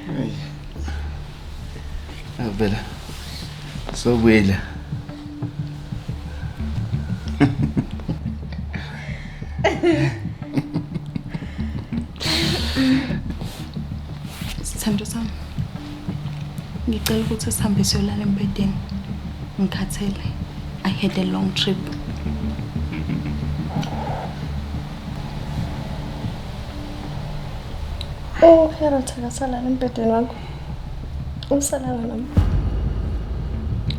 Hey. Avela. Sobuyile. Sithando sami. Ngicela ukuthi sihambe siyolala embhedeni. Ngikhathele. I had a long trip. Oh, Harold akasalala embhedeni wakho. Usalala nami.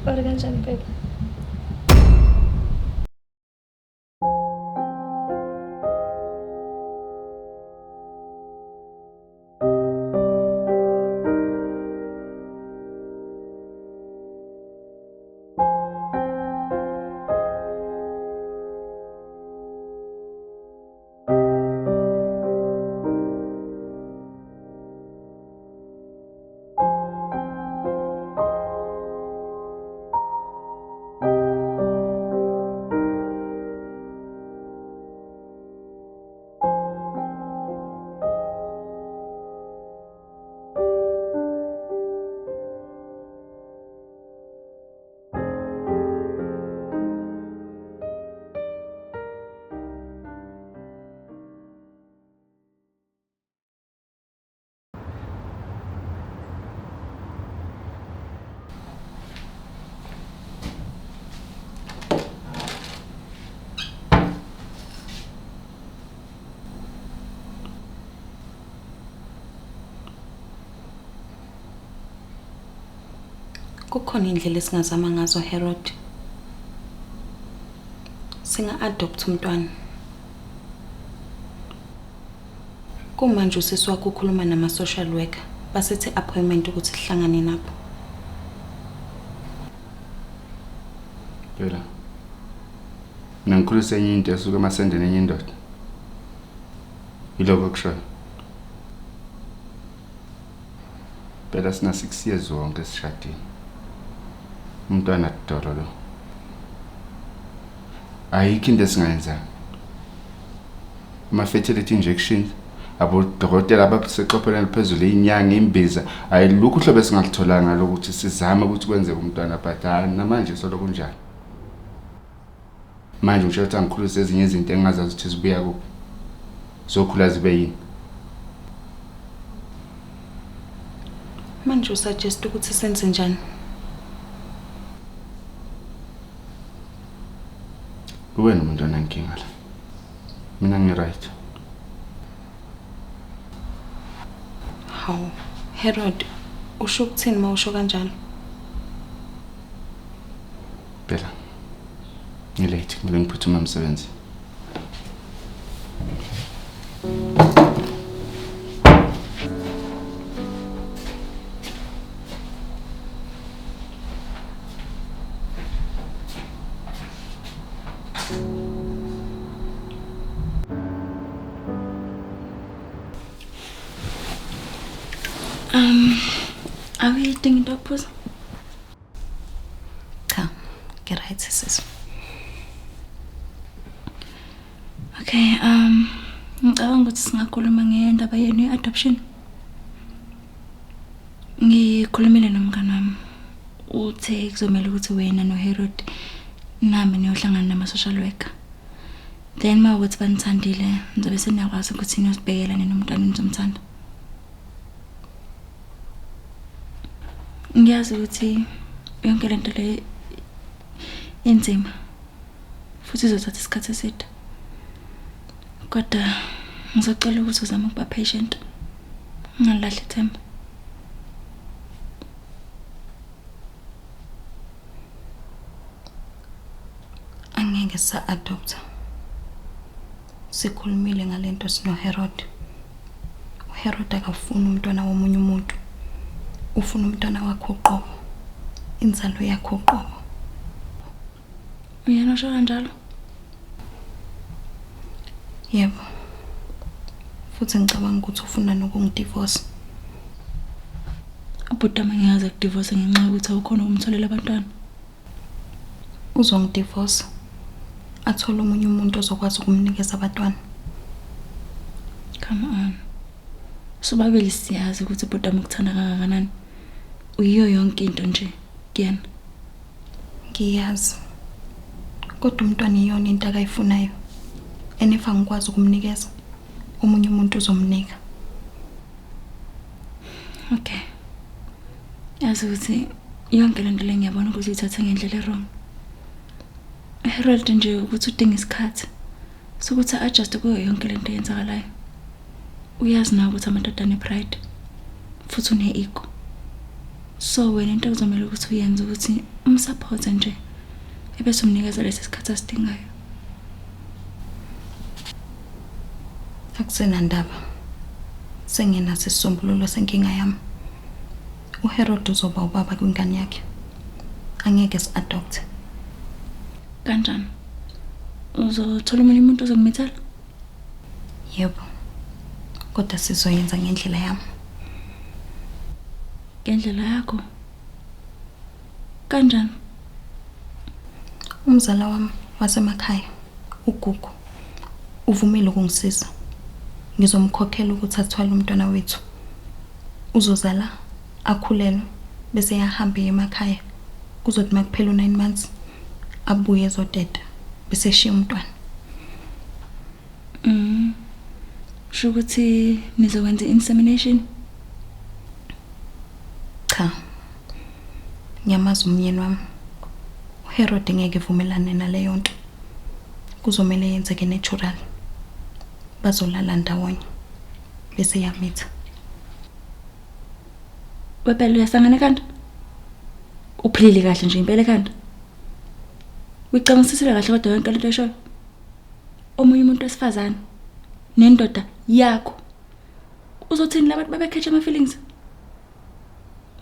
Uri kanjani baby? Kukhona indlela esingazama ngazo Herod. Singa-adopt umntwana. Kumanje usisi wakho ukhuluma nama-social worker. Basethe appointment ukuthi sihlangane nabo. Phela. Mina ngikhulisa enye into esuka emasendeni enye indoda. Yiloko okushoyo. Phela sina 6 years wonke sishadile. Umntwana dolo lo. Ayikho into esingayenza. Ama fertility injections abodokotela abaseqophelweni eliphezulu inyanga imbiza ayilukho uhlobo esingalutholanga lokuthi sizame ukuthi kwenzeke umntwana but hayi namanje solo kunjalo. Manje ngisho ukuthi angikhulise ezinye izinto engingazazi ukuthi zibuya kuphi. Zokhula zibe yini? Manje usuggest ukuthi senze njani? Uwena umuntu onenkinga la. Mina ngi-right. Hawu, Herod, usho ukuthini uma usho kanjalo? Phela ngilate kumele ngiphuthume emsebenzini. Awuyidingi into yokuphuza? Cha, ngi-right sisi. Okay, ngicabanga ukuthi singakhuluma ngendaba yenu ye-adoption. Ngikhulumile nomngani wami. Uthe kuzomela ukuthi wena noHerod nihambe niyohlangana nama-social worker. Then uma ukuthi banithandile, nizobe seniyakwazi ukuthi niyozibhekela nina umntwana enizomthanda. Ngiyazi ukuthi yonke lento le inzima futhi izothatha isikhathi eside. Kodwa ngizocela ukuthi uzame ukuba patient. Ungalahli ithemba. Angeke sa-adopta. Sikhulumile ngalento sinoHerod. UHerod akafuni umntwana womunye umuntu. Ufuna umntwana wakhe uqobo. Inzalo yakhe uqobo. Uyena usho kanjalo? Yebo. Futhi ngicabanga ukuthi ufuna nokungidivorce. Ubhuti wami angeke aze akudivorce ngenxa yokuthi awukhona ukumtholela abantwana. Uzongidivorce. Athole omunye umuntu ozokwazi ukumnikeza abantwana. Come on. Sobabili siyazi ukuthi ubhuti wami ukuthanda kangakanani. Uyiyo yonke into nje kuyena. Ngiyazi. Kodwa umntwana iyona into akayifunayo. And if angikwazi ukumnikeza, omunye umuntu uzomnika. Okay. Yazi ukuthi yonke lento le ngiyabona ukuthi uyithathe ngendlela e-wrong. Harold nje ukuthi udinga isikhathi sokuthi a-adjust kuyo yonke lento eyenzakalayo. Uyazi nawe ukuthi amadoda ane-pride futhi une-ego. So wena into okuzomele ukuthi uyenze ukuthi umsupporte nje ebese umnikeza lesi sikhathi asidingayo. Akusenandaba. Sengenaso isisombululo senkinga yami. UHerod uzoba ubaba kwingane yakhe. Angeke si-adopt. Kanjani? Uzothola omunye umuntu ozokumithela? Yebo. Kodwa sizoyenza ngendlela yami. Ngendlela yakho? Kanjani? Umzala wami wasemakhaya, uGugu, uvumile ukungisiza. Ngizomkhokhela ukuthi athwale umntwana wethu. Uzozala, akhulelwe, bese eyahamba eye emakhaya. Kuzothi uma kuphela u-9 months, abuye ezoteta, bese eshiya umntwana. Sho ukuthi nizokwenza i-insemination? Cha. Ngiyamazi umyeni wami. UHerod ngeke evumelane naleyo nto. Kuzomele yenzeke natural. Bazolala ndawonye. Bese yamitha. Wepela uyasangana ekhanda? Uphilile kahle nje impela ekhanda? Uyicabangisisile kahle kodwa yonke lento oyishoyo? Omunye umuntu wesifazane nendoda yakho. Uzothini labantu babekhetha ama-feelings?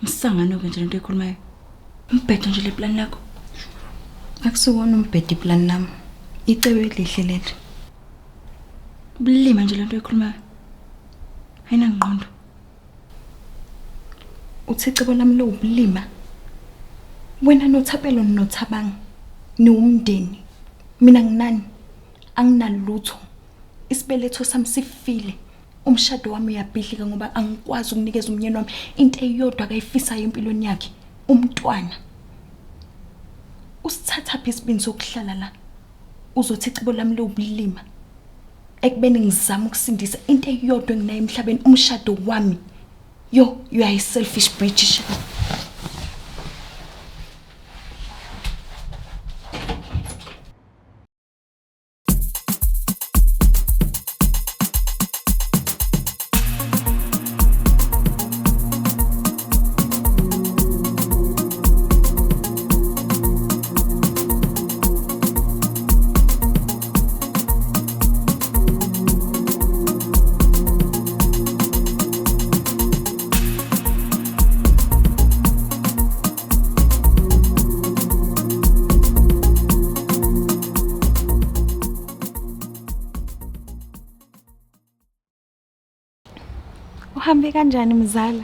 Msangano-ke nje lento oyikhulumayo. Umbhedo nje le plan lakho. Akusiwona umbhedo iplan lami. Icebo elihle leli. Ubulima nje lento oyikhulumayo. Ayinangqondo. Uthi icebo lami liwubulima. Wena noThapelo noThabang niwumndeni. Mina nginani? Anginalutho. Isibeletho sami sifile. Umshado wami uyabhidlika ngoba angikwazi ukunikeza umnyeni wami into eyodwa akayifisayo empilweni yakhe, umntwana. Usithathaphi isibindi sokuhlala la? Uzothi icebo lami liwubulima. Ekubeni ngizama ukusindisa into eyodwa enginayo emhlabeni, umshado wami. Yo, you are a selfish bitch. Uhambe kanjani mzala?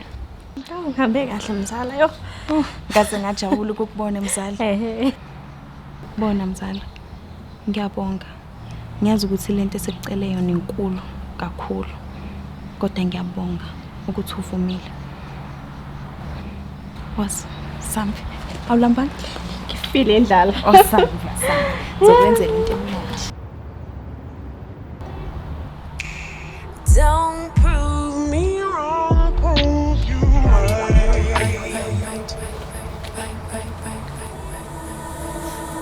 Awu ngihambe kahle mzala yo. Oh, ngaze ngajabula ukukubona mzala. Ehe. Bona mzala. Ngiyabonga. Ngiyazi ukuthi lento esikucele yona inkulu kakhulu. Kodwa ngiyabonga ukuthi uvumile. Was sambe. Awulambanga? Ngifile indlala. Oh sambe, sambe. Ngizokwenzela into emnandi. Don't prove me wrong, prove you right.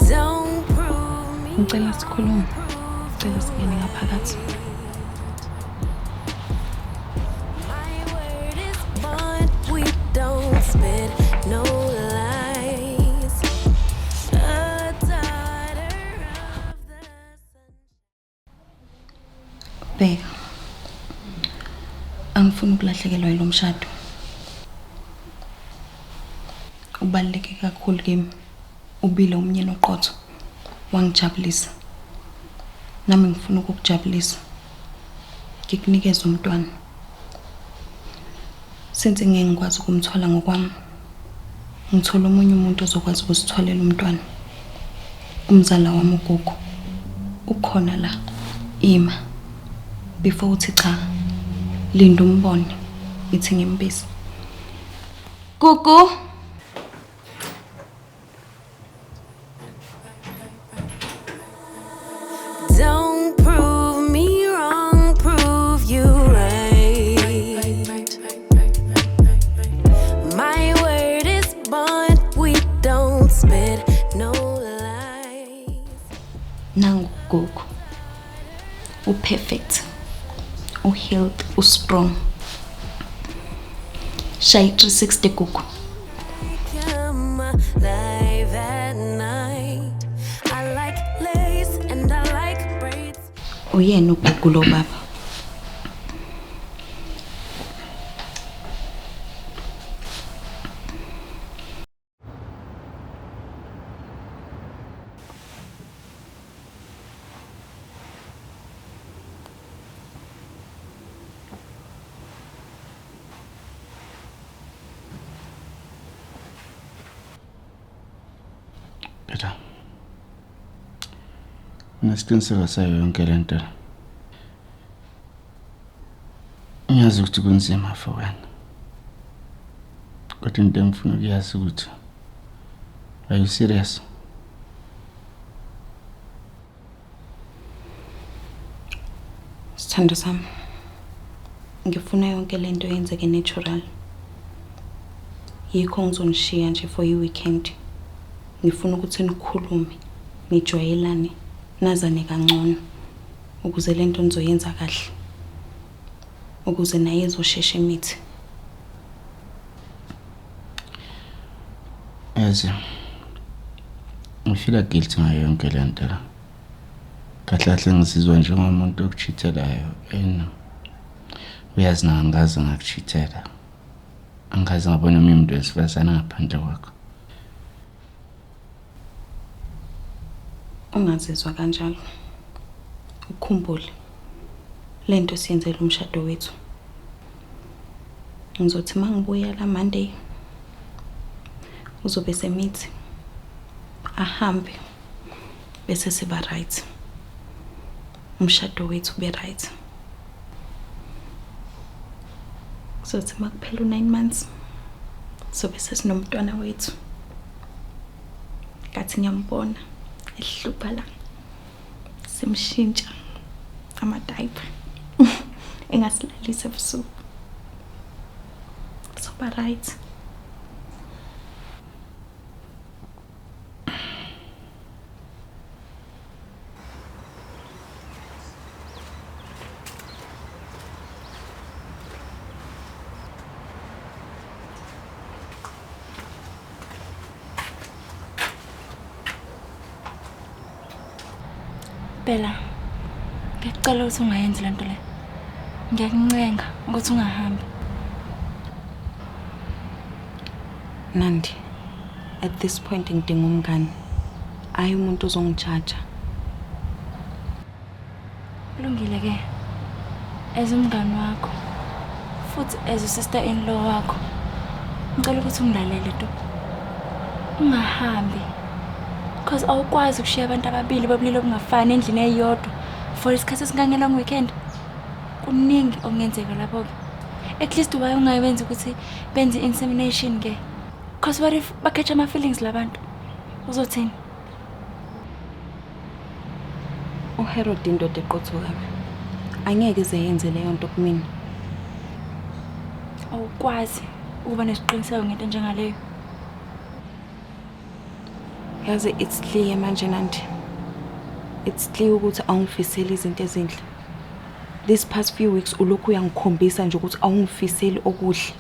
Don't prove me Ngicela sikhulume. Ngicela singene ngaphakathi. My word is bond. We don't spit no lies. A daughter of the sun. Bheka. Angifuni ukulahlekelwa yilo mshado. Ubaluleke kakhulu kimi. Ubile umnyeni oqotho. Wangijabulisa. Nami ngifuna ukukujabulisa. Ngikunikeze umntwana. Since ngeke ngikwazi ukumthola ngokwami, ngithola omunye umuntu ozokwazi ukusitholela umntwana. Umzala wami uGugu. Ukhona la. Ima. Before uthi cha, linda umbone. Ithi ngimbize. Gugu. Don't prove me wrong, prove you right. My word is bond, we don't spit no lies. Nangu Gugu. U-perfect. U-healed, u-strong. Shayi 360 Gugu. Come alive at night. I like lace and I like braids. Uyena uGugu lo baba. Beta. Nginesiqiniseko sayo yonke le nto. Ngiyazi ukuthi kunzima for wena. Kodwa into engifuna ukuyazi ukuthi are you serious? Sithando sami. Ngifuna yonke lento yenzeke natural. Yikho ngizonishiya nje for i-weekend. Ngifuna ukuthi nikhulume, nijwayelane, nazane kangcono ukuze lento nizoyenza kahle. Ukuze naye ezoshesha imithi. Yazi, ngifila guilty ngayo yonke le nto la. Kahle kahle ngizizwa njengomuntu okucheatelayo and uyazi na angikaze ngakucheatela. Angikaze ngabona omunye umuntu wesifazane ngaphandle kwakho. Ungazizwa kanjalo. Ukhumbule lento siyenzela umshado wethu. Ngizothi mangibuya la Monday uzobe semithi ahambe bese siba right. Umshado wethu ube right. Kuzothi makuphela u9 months sobe sesinomntwana wethu. Kathi ngiyambona ehlupha la. Simshintsha ama-diaper engasilalisa ebusuku. Soba right. Bella, ngiyacela ukuthi ungayenzi lento le. Ngiyakuncenga ukuthi ungahambi. Nandi, at this point ngidinga umngani. Ayi umuntu ozongijaja. Kulungile ke. As umngani wakho futhi as sister in law wakho. Ngicela ukuthi ungilalele to. Ungahambi. Because awukwazi ukushiya abantu ababili bobulili obungafani endlini eyodwa for isikhathi esingange long weekend. Kuningi okungenzeka lapho ke. At least why ungayenzi ukuthi benze insemination ke? Because what if bakhetha ama feelings labantu? Uzothini? uHerod indoda eqotho kabi. Angeke ize yenze leyo nto kumina. Awukwazi ukuba nesiqiniseko ngento njengaleyo. Yazi it's clear manje Nandi. It's clear ukuthi awungifiseli izinto ezinhle. This past few weeks ulokhu uyangikhombisa nje ukuthi awungifiseli okuhle.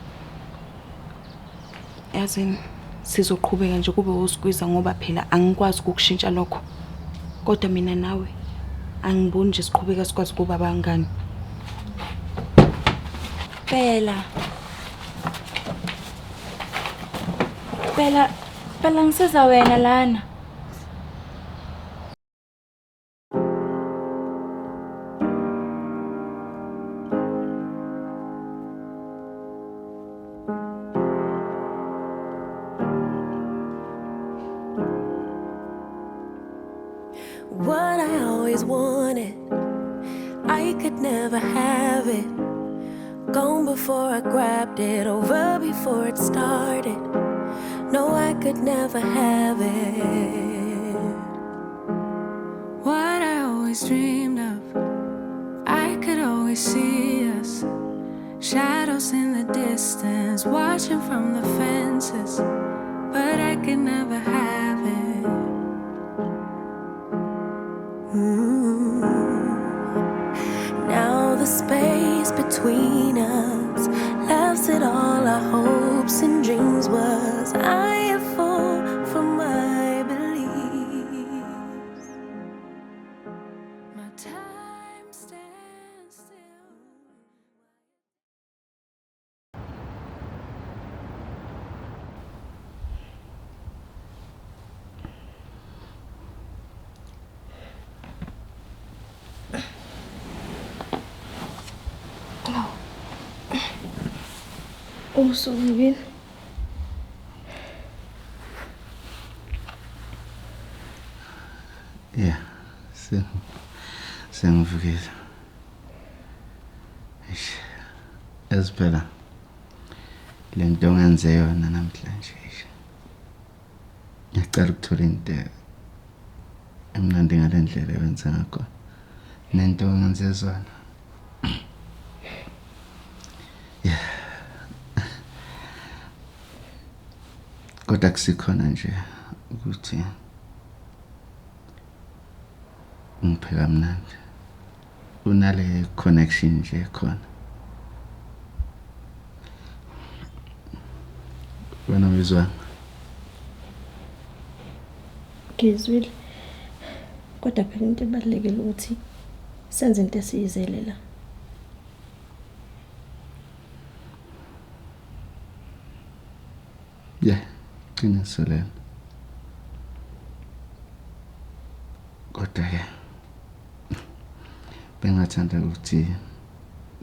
Yazini sizoqhubeka nje kube usikwiza ngoba phela angikwazi ukukushintsha lokho. Kodwa mina nawe angiboni nje siqhubeka sikwazi ukuba abangani. Bella. Bella, Bella ngisiza wena lana. What I always wanted, I could never have it. Gone before I grabbed it, over before it started. No, I could never have it. What I always dreamed of, I could always see us. Shadows in the distance, watching from the fences, but I could never have it. Now the space between us laughs at all our hopes and dreams was. I a fool for my beliefs. My time stands still. Usuvukile? Yeah, sengivukile. Eish. Yazi phela le nto ongenze yona namhlanje eish. Ngiyacela ukuthola into emnandi ngale ndlela ewenza ngakhona. Nento ongenze zona. Yeah. Kodwa kusikhona nje ukuthi ngipheka mnandi. Unale connection nje khona. Wena uyizwa? Ngizwile. Kodwa phela into ebalulekile ukuthi senze into esiyizele la. Yeah, qiniso lelo. Kodwa ke bengathanda ukuthi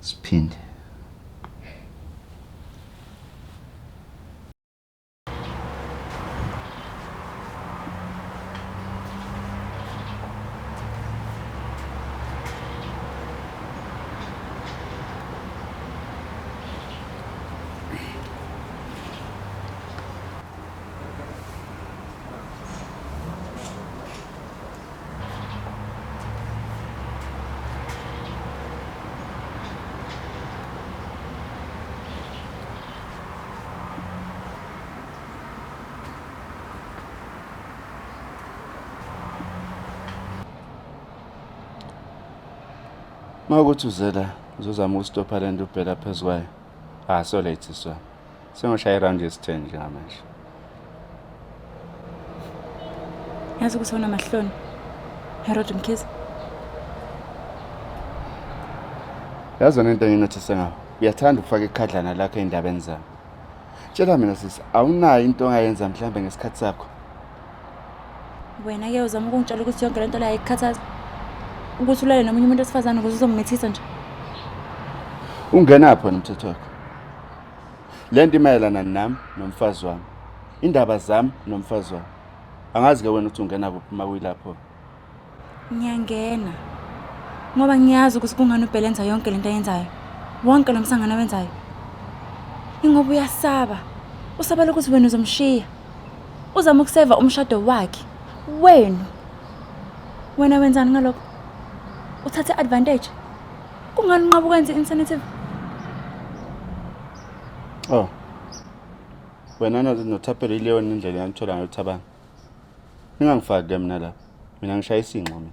siphinde. Mawukuthi uzela uzozama ukustopha le nto ubhela phezu kwayo. Ah, so late siswa. Sengoshaya i-round yesi-10 njengamanje. Yazi ukuthi awunamahloni. Herod Mkhize. Yazi wena into enginothise ngawo. Uyathanda ukufaka ikhadlana lakho ey'ndabeni zami. Tshela mina sisi, awunayo into ongayenza mhlambe ngesikhathi sakho? Wena ke uzama ukungitshela ukuthi yonke lento la ayikukhathazi. Ukuthi ulale nomunye umuntu wesifazane ukuze uzomithisa nje. Ungenaphi wena umthetho wakho? Le nto imayelana nami nomfazi wami. Indaba zami nomfazi wami. Angazi ke wena ukuthi ungena kuphi uma kuyilapho. Ngiyangena. Ngoba ngiyazi ukuthi kungani uBhele enza yonke lento ayenzayo. Wonke lo msangano awenzayo. Ingoba uyasaba. Usabela ukuthi wena uzomshiya. Uzama ukuseva umshado wakhe. Wenu. Wena wenzani ngalokho? Uthathe advantage. Kungani unqaba ukwenza i-alternative? Oh. Wena noThapelo ileyo indlela yanithola ngayo Thabang. Ningangifaki ke mina lapha. Mina ngishaya isinqo mina.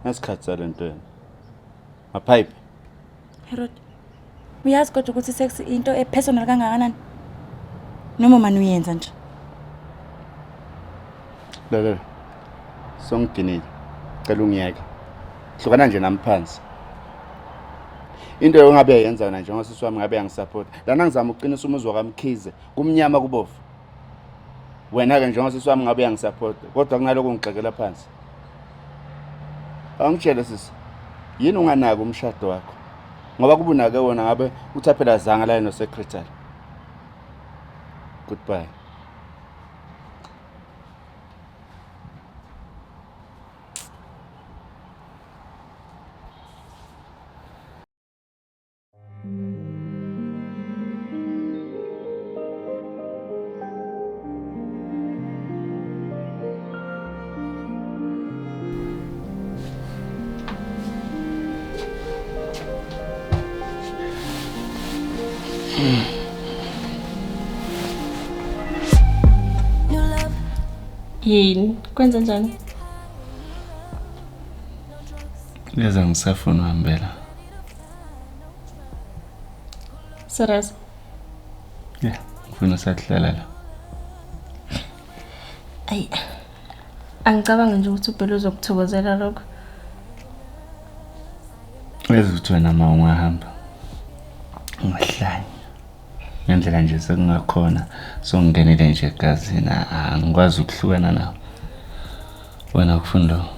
Nasikhathi salento yena. Mapipe. Herod. Uyazi kodwa ukuthi sex into epersonal kangakanani? Noma manje uyenza nje. Lalela. Songidinile. Cela ungiyeke. Hlukana nje nami phansi. Into ongabe uyayenza wena njengosisi wami ngabe yangisupport. Lana ngizama ukuqinisa umuzwa kaMkhize kumnyama kubovu. Wena ke njengosisi wami ngabe uyangisupport kodwa kunaloko ngigxekela phansi. Angitshele sisi. Yini unganaki umshado wakho? Ngoba kubunake wona ngabe uthaphela zanga la no secretary. Goodbye. Yini? Kwenza njani? Leza ngisafuna uhambela. Serious? Yeah, ngifuna sahlala la. Ayi. Angicabangi nje ukuthi uBhele uzokuthokozela lokho. Uyazi ukuthi wena ma ungahamba ungahlanya. Ngendlela nje sekungakhona songingenele nje egazini angikwazi ukuhlukana nawe. Wena akufuni lokho.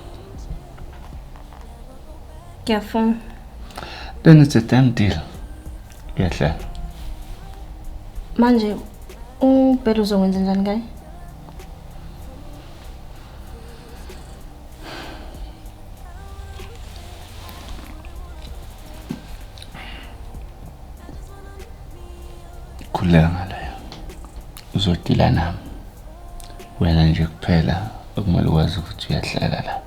Ngiyafuna. Then it's a done deal. Uyahlala. Manje uBhele uzokwenza njani ngaye? Khuleka ngaleyo. Uzodila nami. Wena nje kuphela okumele ukwazi ukuthi uyahlala la.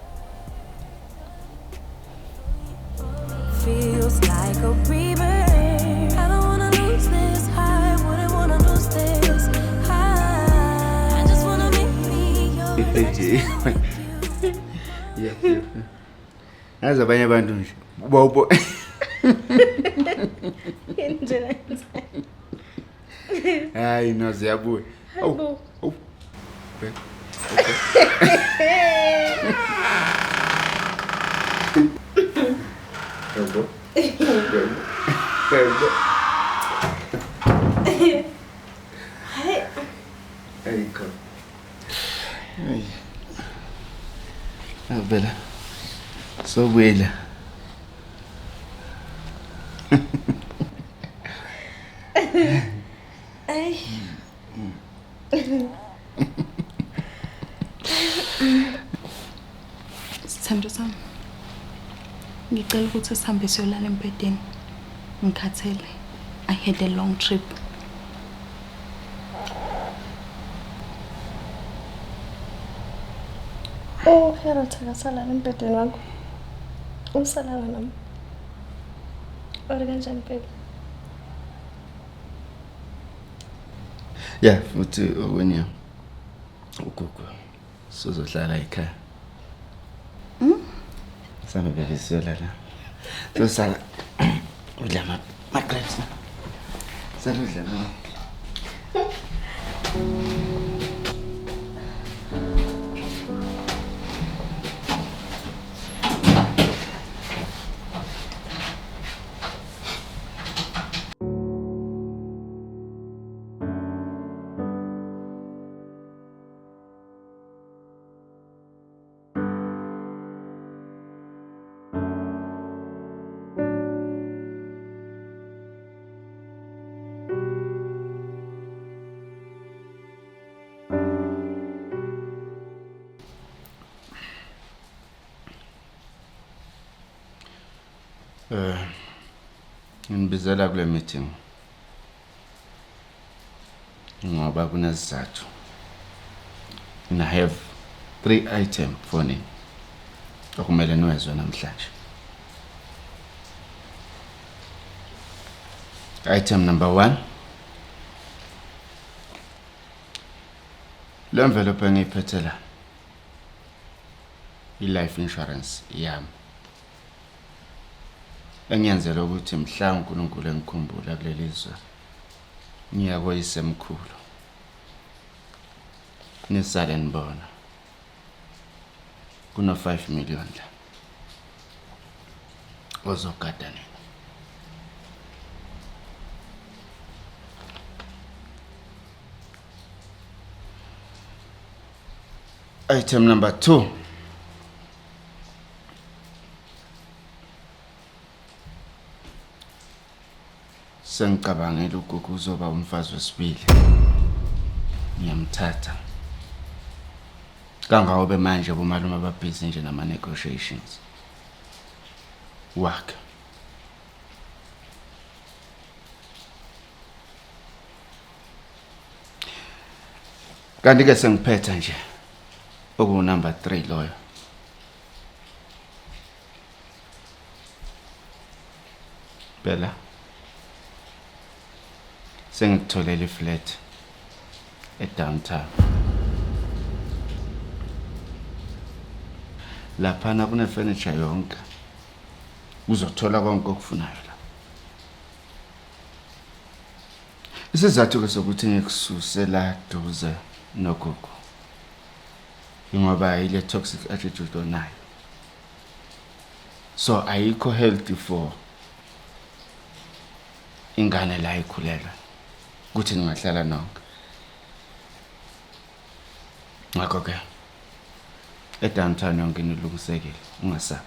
Feels like a rebirth. I don't wanna lose this high, wouldn't wanna lose this high. I just wanna make me yours. Yeah. Yazi abanye abantu nje bobo. Indlela. Hayi no ziyabuya. Awu. Awu. Yebo. Yebo. Ayikho. Hayi. Bella. Sobuyela. Ay. Sithando sami. Ngicela ukuthi sihambe siyolala embhedeni. Ngikhathele. I had a long trip. Oh, Harold akasalala embhedeni wakho. Usalala nami. Ori kanjani baby? Yeah, futhi okunye uGugu sizohlala ekhaya. Sambe bebe siyolala. Sosala udla ama grapes. Sala udla ama. Nginibizela kule meeting ngoba kunesizathu. And I have 3 items for nini okumele niwezwe namhlanje. Item number 1. Le envelope engiyiphethe la i-life insurance yami. Engiyenzela ukuthi mhla uNkulunkulu engikhumbula kuleli zwe ngiya koyisemkhulu. Nisale nibona. Kuno 5 million la. Ozogada nina. Item number 2. Sengicabangela uGugu uzoba umfazi wesibili. Ngiyamthatha. Kangabe manje bomalume ababhizi nje nama negotiations. Wakhe. Kanti ke sengiphetha nje oku number 3 loyo. Bella. Sengikutholele iflat edowntown. Laphana kune-furniture yonke. Uzothola konke okufunayo la. Isizathu-ke sokuthi ngikususe la duze noGugu ingoba ile toxic attitude onayo. So ayikho healthy for ingane la ikhulelwe ukuthi ningahlala nonke. Ngakho ke edowntown yonke nilungisekile ungasabi.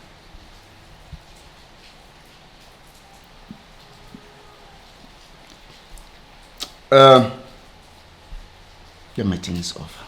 The meeting is over.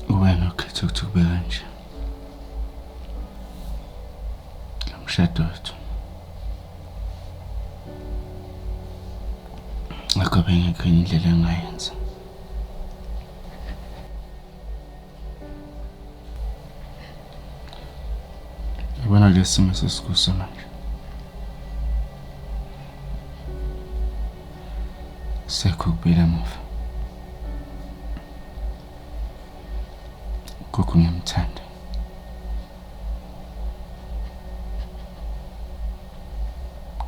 Wena ukhetha ukuthi kube kanje. Lo mshado wethu. Ngakho bengekho enye indlela engayenza. Yabona lesi simo esesikuso manje. Sekho ukubuyela emuva. Gogo ngiyamthanda.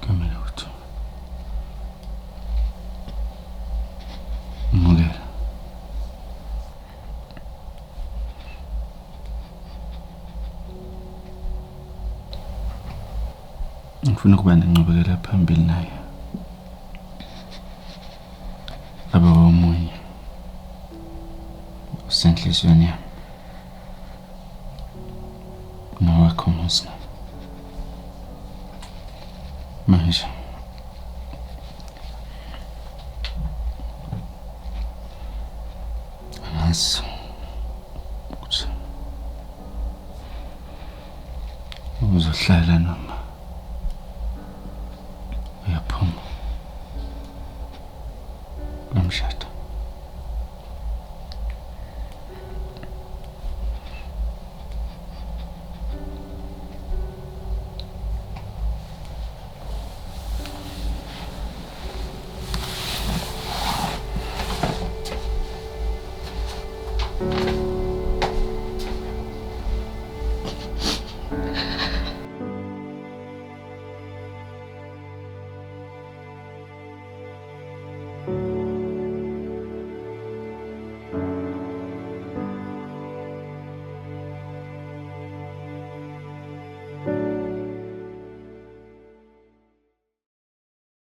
Kumele ukuthi umukele. Ngifuna ukuba nenqubekela phambili naye. Abe omunye usenhliziyweni yami. Nowakho umuzi. Manje angazi ukuthi uzohlala noma